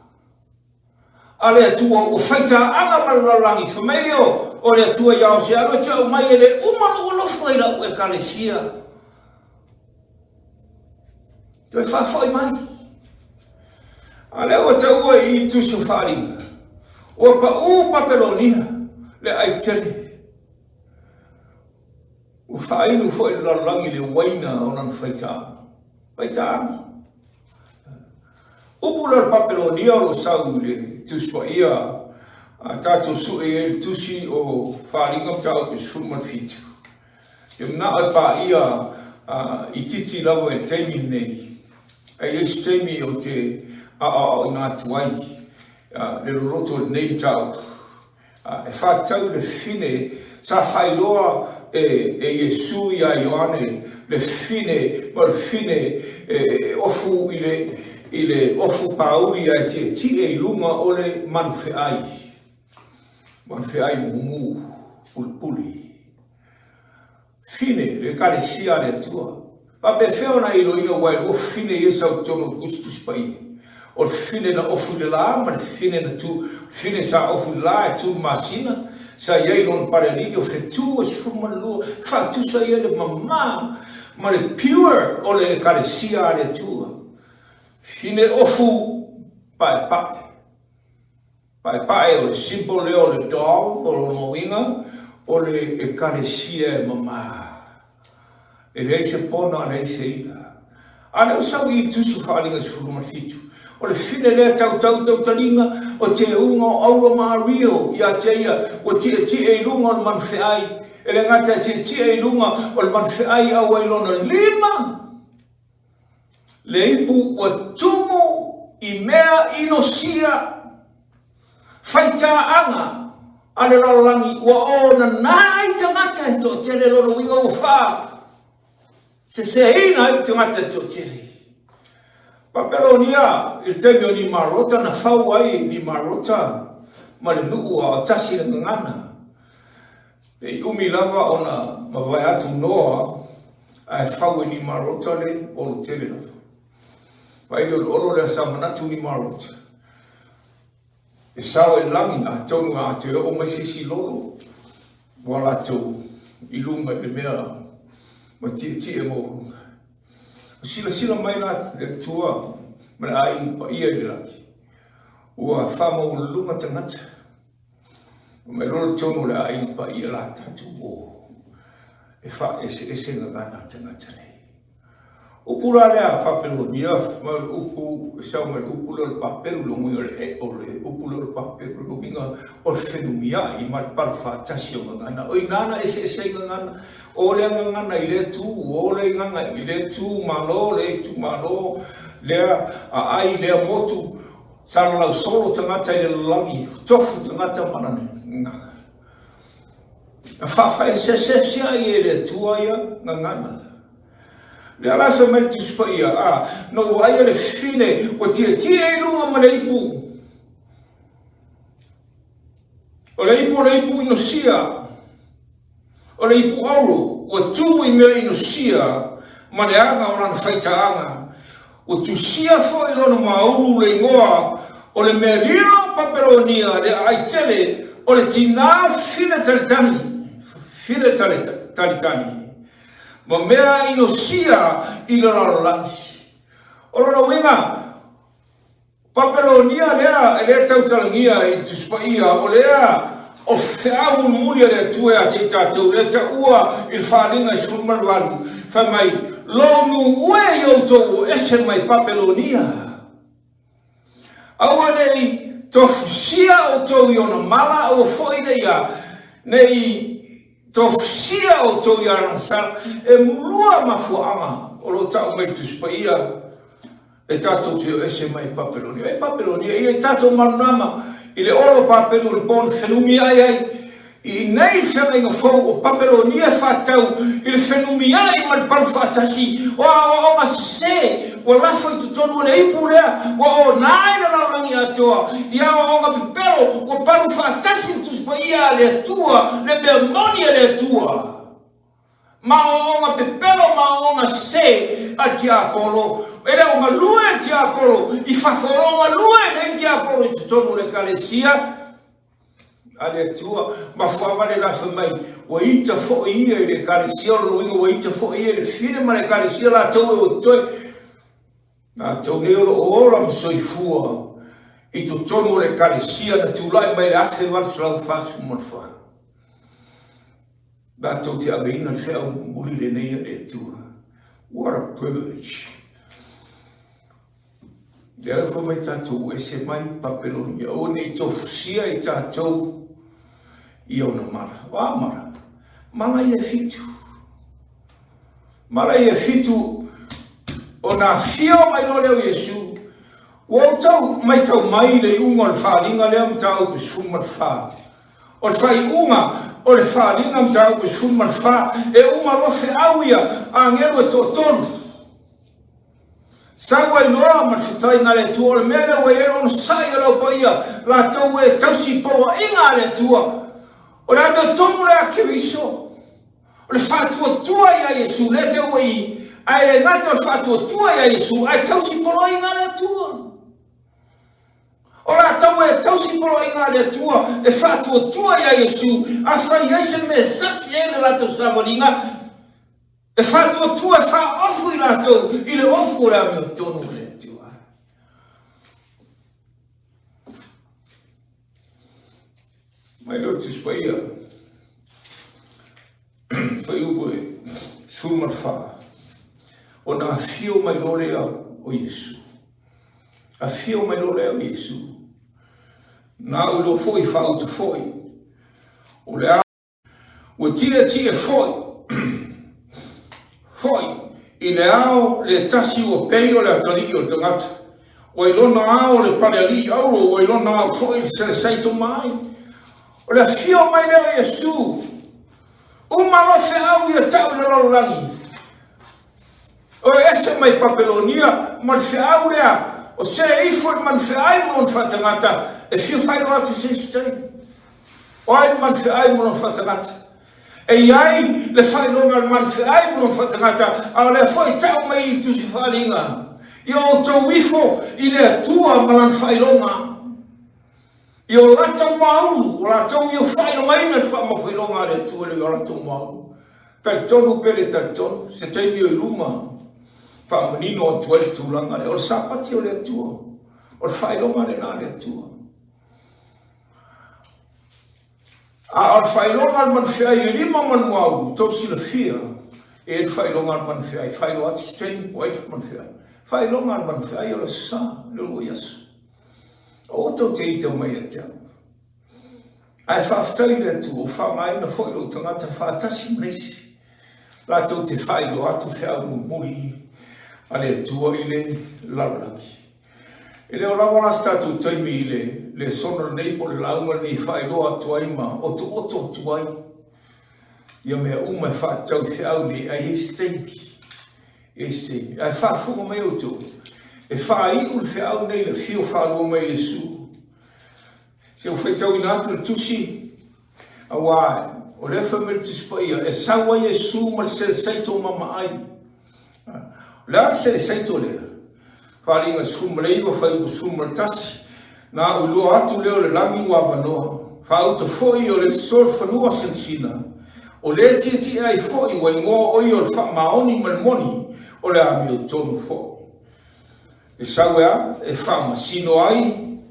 a le Atua ua faitaaga ma le lalolagi. Fai mai lea o le Atua ia Hosea, alu e te aumai e le uma lou alofa i lau Ekalesia. Toe faafoi mai. A lea ua taua i i tusi o Faaaliga, ua paʻū Papelonia le aai tele. Ua faainu foi le lalolagi i le uaina o lana faitaaga. Faitaaga. Upu lea o le Papelonia o lo o sau i le Tusi Paia a tatou sue i ai le tusi o Faaaliga Mataupu 17. Te manao e paia itiiti lava i le taimi lenei, ae i ai se taimi ou te aoaoina atu ai le loloto o lenei mataupu. E faatatau i le fine sa faailoa e Iesu ia Ioane le fine ma le fine e ofu i le i le ofu pauli ae tietie i luga o le manufeai, manufeai mumu pulepule. Fine, le Ekalesia a le Atua. Faapefea ona e iloilo aua e lua fine ia e sau i totonu o le Tusi Tusi Paia? O le fine na ofu i le la ma le fine na tu, fine sa ofu i le la e tu i le masina, sa i ai lona palealii o fetu e 12, e faatusa ia le mama ma le pure o le Ekalesia a le Atua. Fine ofu paepae. Paepae o le symbol lea o le dove, o lona uiga o le Ekalesia e mama. E leai se pona, leai se ila. A lea ua sau i i Tusi Faaaliga 17, o le fine lea tautau tautaliga o teuga o auro ma ario ia te ia ua tietie i luga o le manufeai, e le gata e tietie i luga o le manufeai a ua i lona lima, Le ipu ua tumu i mea inosia faitaaga a le lalolagi ua onana ai tagata e toatele lona uiga ua fa seseina ai tagata e toatele. Papelonia i le taimi o Nimarota na fau ai e Nimarota ma le nuu a o tasi le gagana. Ne i umi lava ona mavae atu Noa ae fau e Nimarota le olo tele lava. Vaai lea o le olo lea sa manatu Nimarota e sao i le lagi atonu a toe oo mai se isi lolo ua latou i luga i le mea ma tietie maualuga. Ua silasila mai la le Atua ma le aiga paia i le lagi ua faamaualuluga tagata. Mai loa le tonu o le aiga paia la tatou o e faaeseese gagana a tagata nei. Upu la lea a Papelonia, mai le upu, e sau mai le upu lea o le Papelu, le uiga o le, o le upu lea o le Papelu, le uiga o le fenumiai ma le pala faatasi o gagana. O i ina na eseese ai gagana, o lea gagana i lea itu, o lea gagana i lea itu, malo lea itumalo, lea aai, lea motu, Salalau solo tagata i le lalolagi, tofu tagata ma lana gagana. Na faafaeseeseaseai e le Atua ia gagana. Lea la fai mai le Tusi Paia, a, na ou vaaia le fine ua tietie i luga ma le ipu. O le ipu o le ipu inosia. O le ipu auro ua tumu i mea inosia ma le aga o lana faitaaga, ua tusia foi lona maulu le igoa o le mea lilo Papelonia le aai tele o le tinā fine talitali, fine talitali, ma mea inosia i le lalolagi. O lona uiga, Papelonia lea e le tautalagia i le Tusi Paia, o lea o feau mulimuli a le Atua ia te i tatou, lea taua i le Faaaliga 18, fai mai, Lou nuu e i outou o ese mai Papelonia, aua ne i tofusia outou i ona mala, aua foi ne i a, ne i tofusia outou i ana sala. E lua mafuaaga o lo o tau mai i le Tusi Paia, E tatou te o ese mai Papelonia. E Papelonia, ia i tatou manunama i le olo o Papelu o le po na fenumiai ai i nei feagaiga fou o Papelonia e faatatau i le fenumiai ma le palu faatasi o aoaoga sese ua lafo i totonu o le ipu lea ua ona ai le lalolagi atoa i aoaoga pepelo ua palu faatasi le Tusi Paia a le Atua, le mea moni a le Atua. Ma aoaoga pepelo ma aoaoga sese a le tiapolo, e le o galue le tiapolo i fafo, o lo o galue nei le tiapolo i totonu o le Ekalesia a le Atua. Mafuaaga le la fai mai, ua ita foi ia i le Ekalesia, o lona uiga ua ita foi ia i le fine ma le Ekalesia latou e o totoe. Latou nei o lo o ola ma soifua i totonu o le Ekalesia na tulai mai i le 1844. Latou te aveina le feau mulimuli lenei a le Atua. What a privilege! Lea la fai mai tatou ua ese mai Papelonia, aua ne i tofusia i tatou i ona mala. O a mala? Mala ia e fitu. Mala ia e fitu ona afio mai loa lea o Iesu. Ua outou maitau mai i le iuga o le faaaliga lea mataupu 14. O le faaiuga o le faaaliga mataupu 14, e uma loa feau ia agelu e toatolu. Sau ai loa ma le fetalaiga a le Atua, o le mea lea ua i ai le onosai o le Au Paia, latou e tausi i poloaiga a le Atua. O le amiotonu lea a Keriso, o le faatuatua ia Iesu, lea te ua i, ae le gata o le faatuatua ia Iesu, ae tausi i poloaiga a le Atua. O latou e tausi i poloaiga a le Atua, e faatuatua ia Iesu, afai i ai se mea e sasi ai le latou savaliga, E faatuatua e faaofu i latou i le ofu o le amiotonu o le Atua. Mai leo Tusi Paia, fuaiupu e 14, ona afio mai loa lea o Iesu. Afio mai loa lea o Iesu. Na au iloa foi faauta foi, o le a Ua tietie foi, foi i le ao le tasi ua pei o le atalii o le tagata. Ua i lona ao le palealii auro, ua i lona ao foi le selesaito mai. O le afio mai lea o Iesu, uma loa feau ia tau i le lalolagi. O e ese mai Papelonia ma le feau lea, o se e ifo i le manufeai ma lona faatagata, e fia faailoa atu i se isi taimi. O ai le manufeai ma lona faatagata? E i ai le faailoga a le manufeai ma lona faatagata, a o lea foi e tau mai i le Tusi Faaaliga, Ia outou ifo i le Atua ma lana faailoga. I o latou muaulu, o latou ia faailogaina le faamafailoga a le Atua i o latou muaulu. Talitonu pe le talitonu, se taimi o i luma, faamanino atu ai le tulaga lea. O le Sapati o le Atua, o le faailoga lena a le Atua. A o le faailoga a le manufeai e lima manuaulu, tou silafia e le faailoga a le manufeai, faailoa atu se taimi po ai le manufeai. Faailoga a le manufeai o le aso sa, le uluai aso. Aua tou te ita mai ia te au. Ae faafetai i le Atua, ua faaaogaina foi lou tagata faatasi ma isi, latou te faailoa atu feau mulimuli a le Atua i le lalolagi. E le o lava la se tatou taimi i le lesona lenei po o le lauga lenei e faailoa atu ai ma otooto atu ai ia mea uma e faatatau i feau nei, ae i ai se taimi, i ai se taimi. Ae faafofoga mai outou, e faaiu le feau nei i le afio faalua mai o Iesu. Se ua faitauina atu le tusi, aua o lea fai mai le Tusi Paia, e sau ai Iesu ma le selesaito mamaai. O le a le selesaito lea? Faaaliga 19, fuaiupu 11, Na ou iloa atu lea o le lagi ua avanoa, faauta foi o le solofanua sinasina, o le tietie ai foi ua igoa o ia o le faamaoni ma le moni, o le amiotonu foi. E sau e a? E faamasino ai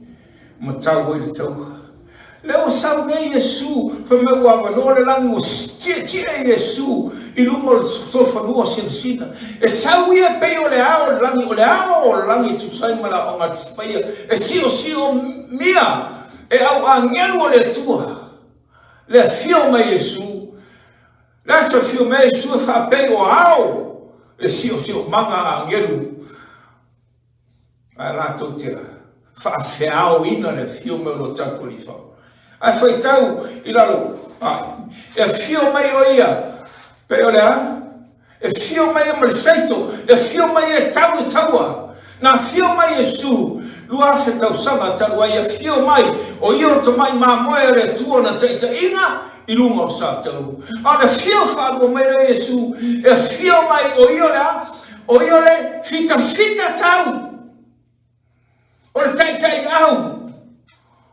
ma tau ai le taua. Lea ua sau nei Iesu, fai mai ua avanoa le lagi, ua tietie Iesu i luma o le solofanua sinasina. E sau ia e pei o le ao o le lagi, o le ao o le lagi e tusa ai ma le aoga a le Tusi Paia, e siosio mia e au agelu o le Atua. Le afio mai Iesu, le aso afio mai Iesu e faapei o ao le siosiomaga a agelu ae latou te faafeaoina le afio mai o lo tatou Alii Faaola. Ae faitau i lalo ae, e afio mai o ia, pei o le a? E afio mai ia ma le saito, e afio mai ia e tau le taua. Na afio mai Iesu, 2000 tausaga talu ai, e afio mai, o ia o le tamai mamoe a le Atua na taitaiina i luga o le sa tau. A o le afio faalua mai lea o Iesu, e afio mai, o ia o le a? O ia o le fitafita tau, o le taitaiau,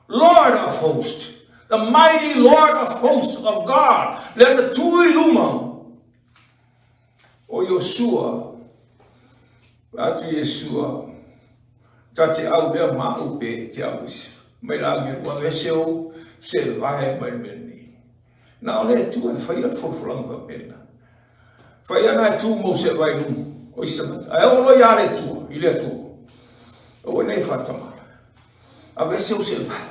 Lord of hosts, the mighty Lord of hosts of God, lea na tu i luma o Iosua. Fai atu Iesua, Ta te au mea ma au pe e te au ese. Mai la agelu, aveese ou seevae mai le mea lenei. Na o le Atua e faia le folafolaga faapena. Fai ana e tu mou seevae i luma o isi tagata. Ae oo loa ia le Atua, i le Atua. Aua nei faatamala. Aveese ou seevae.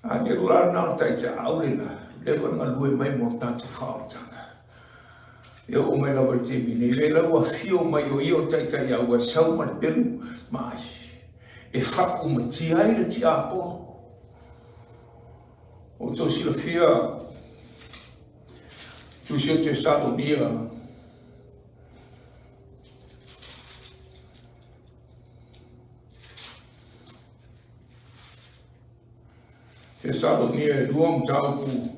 Agelu la lena o le taitaau lena, leva na galue mai mo le tatou faaolataga. E oo mai lava i le taimi nei, lea la ua afio mai o ia o le taitaiau e sau ma le pelu ma ai, e faaumatia ai le tiapolo. Ua outou silafia, Tusi o Tesalonia, Tesalonia e lua mataupu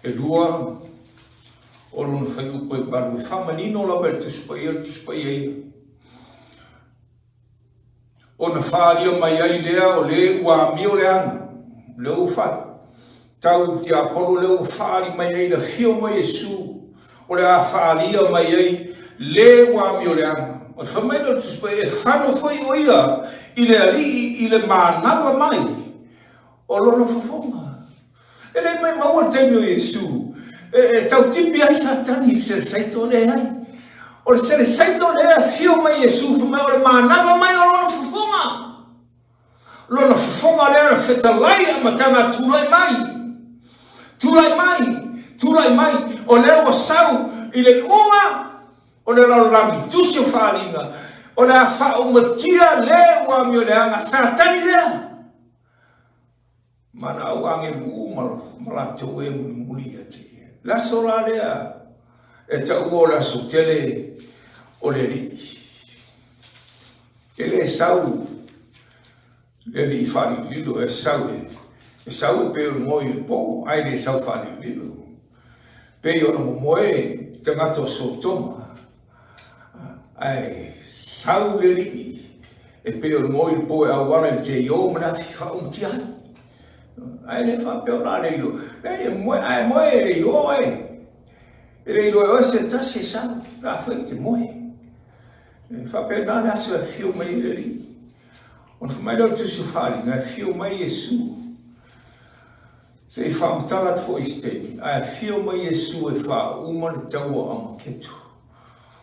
e lua o lona fuaiupu e valu e faamanino lava e le Tusi Paia le Tusi Paia ia. Ona faaalia mai ai lea o le ua amio leaga, lea ua faatau i le tiapolo, lea ua faaali mai ai le afio mai Iesu, o le a faaalia mai ai le ua amio leaga. O le fai mai lea o le Tusi Paia, e fano foi o ia i le Alii i le manava mai o lona fofoga. E le maumau le taimi o Iesu e tautipi ai Satani i le selesaito, leai. O le selesaito lea e afio mai Iesu fai mai o le manava mai o lona fofoga. Lona fofoga lea na fetalai amataga tulai mai. Tulai mai, tulai mai, o lea ua sau i le iuga o le lalolagi, tusi o faaaliga, o le a faaumatia le ua amioleaga Satani lea. Ma na au agelu uma ma latou e mulimuli ia te ia. Le aso la lea e taua o le aso tele o le Alii. E le sau le alii faalilolilo, e sau e, e sau e pei o le moe i le po, ae le sau faalilolilo. Pei ona momoe tagata o Sotoma, Ae sau le alii e pei o le moe i le po e auala i le teio ma le afi faaumatia ai. Ae le faapea o la le iloa. Leai e moe, ae moe e le iloa oe. E le iloa e oe se tasi e sau, pe afai e te moe. E faapena le aso e afio mai ai le alii. Ona fai mai lea o le Tusi o Faaaliga, e afio mai Iesu. Se i faamatala atu foi i se taimi, ae afio mai Iesu e faauma le taua o Amaketo.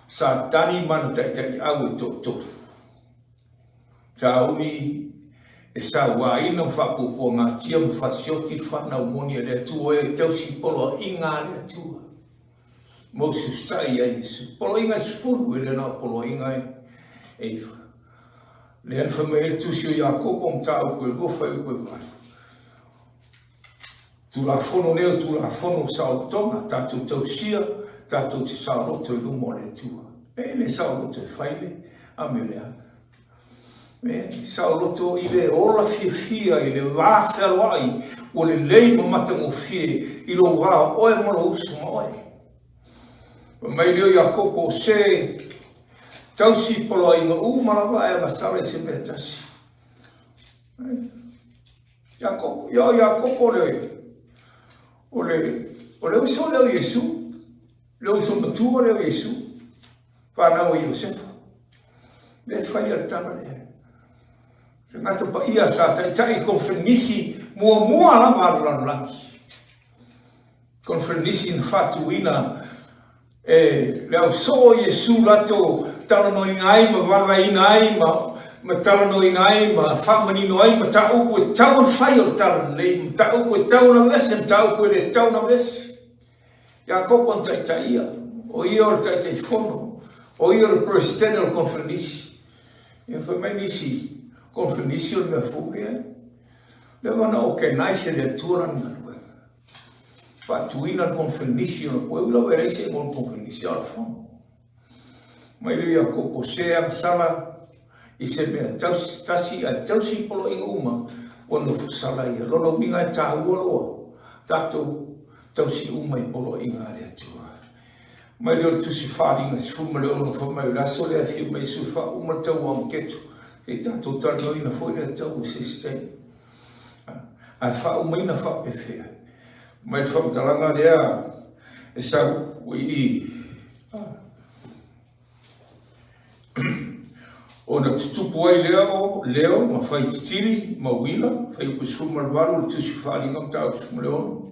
Satani ma ana taitaiau e toatolu. Sauli e sauaina ma faapuapuagatia ma fasioti le fanau moni a le Atua e tausi poloaiga a le Atua. Mausiusai ai Iesu. Poloaiga e 10, e le na o poloaiga e 9. Lea na fai mai ai le tusi o Iakopo mataupu e 2 fuaiupu e 8. Tulafono nei o Tulafono o saolotoga, tatou tausia, tatou te saoloto i luma o le Atua. E le saoloto e fai le amio leaga. E saoloto i le ola fiafia, i le va fealoai, ua lelei ma matagofie i lou va o oe ma lou uso ma oe. Fai mai lea o Iakopo, o se tausi poloaiga uma lava ae agasala i se mea tasi. Iakopo, ia o Iakopo le, o le, o le uso lea o Iesu, le uso matua lea o Iesu, fanau a Iosefa. Lea e faia le tala lea. Tagata paia sa taitai konferenisi muamua lava a le lalolagi. Konferenisi na faatuina E le ausoo o Iesu latou talanoaina ai ma vaavaaiina ai ma ma talanoaina ai ma faamanino ai mataupu e tatau ona fai o le talalelei, mataupu e tatau ona aveese, mataupu e le tatau ona aveese. Iakopo na taitai ia, o ia o le Taitaifono, o ia o le Peresetene o le Koneferenisi. Ia fai mai nisi, Koneferenisi o le mea fou lea. Leva ona organize e le Atua lana galuega. Faatuina le konferenisi ona po e ui lava e leai se igoa o le konferenisi a o le fono. Mai lea Iakopo se agasala i se mea tausi tasi ae tausi i poloaiga uma ua nofo sala ia. Lona uiga e taua loa tatou tausi uma i poloaiga a le Atua. Mai lea o le tusi faaaliga 16 fai mai o le aso lea e afio mai Iesu e faauma le taua Amaketo. Se i tatou talanoaina foi lea taua i se isi taimi. Ae faaumaina faapefea mai le faamatalaga lea e sau i i. Ona tutupu ai lea o leo ma faititili ma uila, Fuaiupu 18 o le Tusi Faaaliga Mataupu 16.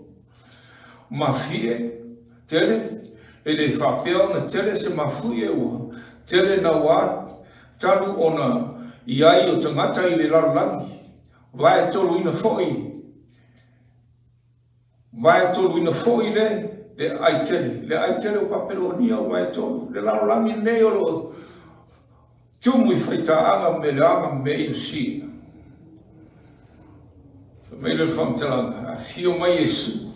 Mafie tele, e le faapea ona tele se mafuie ua tele nauā talu ona i ai o tagata i le lalolagi, vaetoluina foi, vaetoluina foi le le aai tele, le aai tele o Papelonia o vaetolu, le lalolagi lenei o lo o tumu i faitaaga ma mea leaga ma mea inosia. Fai mai lea o le faamatalaga, afio mai Iesu.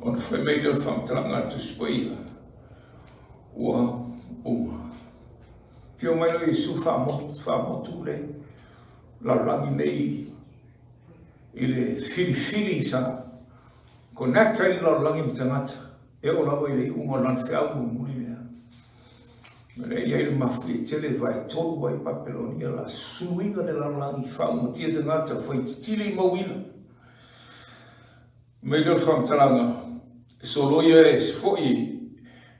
Ona fai mai lea o le faamatalaga a le Tusi Paia, ua uma. Afio mai lea o Iesu faamotu, faamotu le lalolagi nei i le filifili sa connect ai le lalolagi ma tagata e oo lava i le iuga o lana feau mulimuli lea. O lea e i ai le mafuie tele e vaetolu ai Papelonia la susunuina le lalolagi faaumatia tagata faititili ma uila. Mai lea o le faamatalaga, e soloia e foi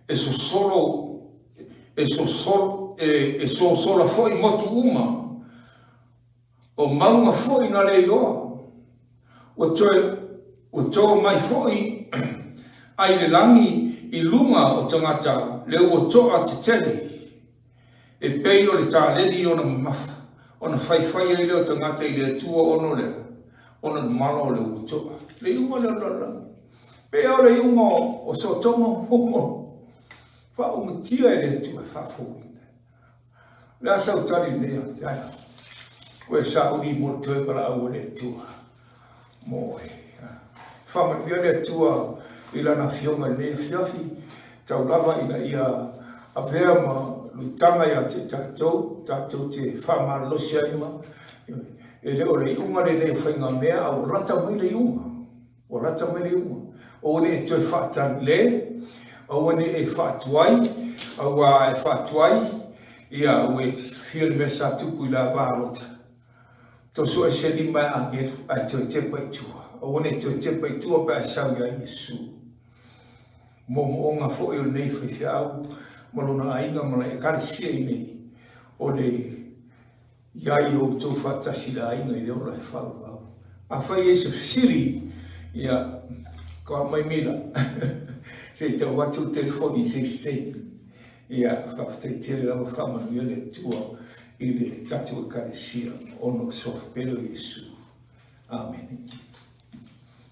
e sosolo e sosolo e sosola foi motu uma O mauga foi na le iloa, ua toe ua to mai foi ai le lagi i luga o tagata le ua toa tetele, e pei o le taleni i ona mamafa, ona faifai ai lea o tagata i le Atua ona o lea, ona mamala o le ua toa. Le iuga lea o le lalolagi. Pei o le iuga o Sotoma ma Gomora, faaumatia e le Atua e faafouina. O le a sau tali lenei ia te ai? Ua e sauni mo le toe valaau a le Atua mo oe. Faamanuia le Atua i lana afioga i lenei afiafi, tau lava ina ia avea ma luitaga ia te tatou, tatou te faamalolosi ai ma e le o le iuga lenei o faigamea, a ua lata mai le iuga. Ua lata mai le iuga. Aua ne i e toe faatalale, aua ne i e faatuai, aua e faatuai, ia ua e silafia le mea sa tupu i la va a Lota. Toso ese lima e agelu ae toe tepa i tua. Aua ne i toe tepa i tua pe a e sau iā Iesu. Moomooga foi o lenei faifeau ma lona aiga ma lana ekalesia i nei, o le I ai i outou faatasi i le aiga i le ola e faavavau. Afai e i ai se fesili, ia, kau mai mila, se i tau atu le telefoni i se isi taimi. Ia, faafetai tele lava, faamanuia le Atua i le tatou Ekalesia ona o le Suafa Pele o Iesu. Amene.